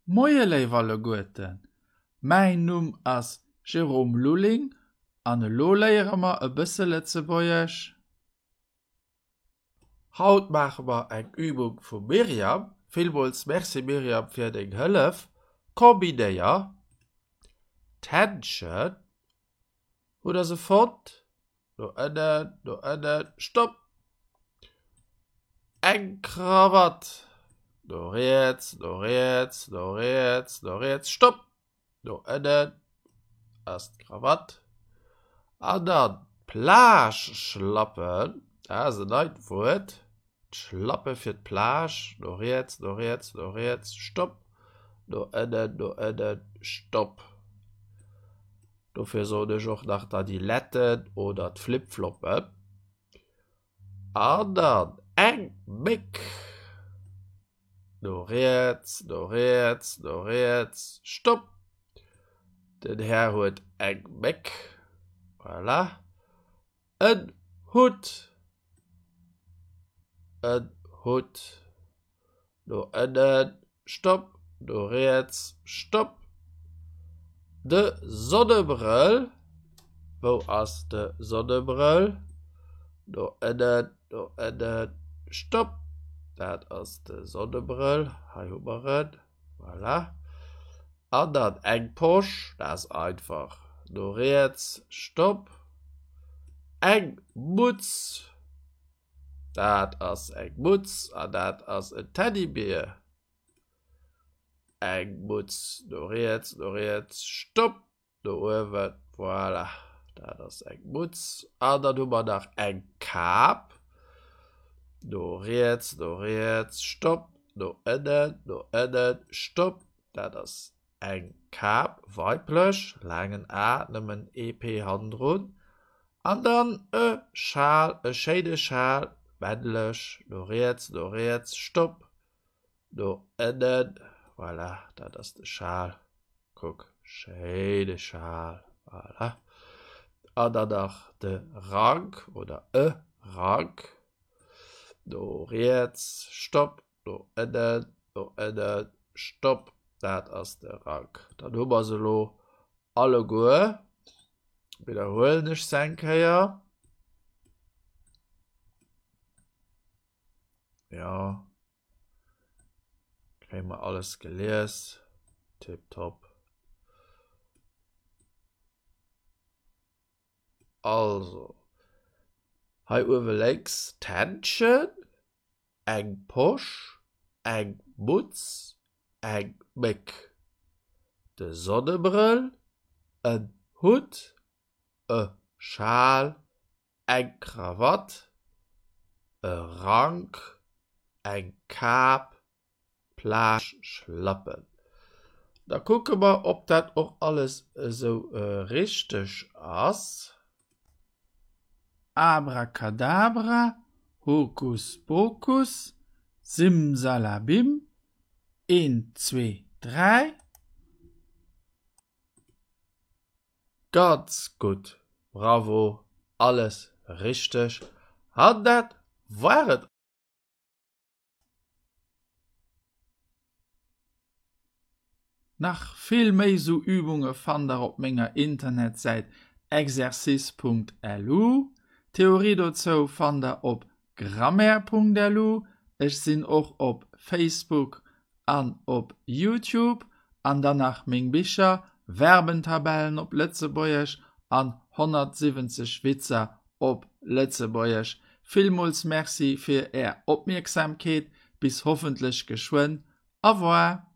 Moie léif alleguerten, mäin Numm ass Jérôme Lulling an elo léiere mer e bësse Lëtzebuergesch. Haut maache mer eng Übung vum Myriam. Villmools Merci Myriam fir deng Hëllef. Kombinéier d'Händschen. Hutt der se fonnt? No ënnen, no ënnen, stopp! Eng Krawatt. No riets, no riets, no riets, no riets, stopp! No ënnen ass d'Krawatt. An dann d'Plage-Schlappen, dat ass en neit Wuert. D'Schlappe fir d'Plage, no riets, no riets, no riets, stopp, no ënnen, no ënnen, stopp. Dofir soen ech och nach d'Adiletten oder d'Flip-Floppen. An dann eng Méck, no riets, no riets, no riets, stopp. Den Här huet eng Méck, voilà. En Hutt. En Hutt. No ënnen, stopp, no riets, stopp. De Sonnebrëll. Wou ass de Sonnebrëll? No ënnen, no ënnen, stopp. Dat ass de Sonnebrëll. Hei hu mer en. Voilà. An dann eng Posch, dat ass einfach. No riets, stopp. Eng Mutz, dat ass eng Mutz an dat ass en Teddybier. Eng Mutz, no riets, no riets, stopp. Do uewen, voilà, dat ass eng Mutz. An dann hu mer nach eng Kap. No riets, no riets, stopp, no ënnen, no ënnen, stopp. Dat ass eng Kap, weiblech, laangen A, nëmmen ee P hannendrun. An dann e Schal, e schéine Schal, männlech, no riets, no riets, stopp, Do ënnen, voilà, dat ass de Schal. Kuck, schéine Schal, voilà. An dann nach de Rank oder e Rank. Do riets, stopp, do ënnen, do ënnen, stopp, dat ass de Rank. Dann hu mer se elo alleguer. Widderhuelen ech se eng Kéier. Ja. Kréie mer alles gelies. Tipptopp. Also. Hei uewe lénks d'Händschen, eng Posch, eng Mutz, eng Méck, de Sonnebrëll, en Hutt, e Schal, eng Krawatt, e Rank, eng Kap, Plage-Schlappen. Da kucke mer, ob dat och alles esou richteg ass. Abracadabra, Hokus Pokus, Simsalabim, een, zwee, dräi. Ganz gutt, bravo, alles richteg an dat war et. Nach vill méi sou Übunge fannt der op menger Internetsäit exercice.lu. D'Theorie dozou fannt der op Grammaire.lu, ech sinn och op Facebook an op Youtube, an dann nach meng Bicher, Verbentabellen op Lëtzebuergesch an 170 Witzer op Lëtzebuergesch. Villmools Merci fir är Opmierksamkeet, bis hoffentlech geschwënn, Au revoir!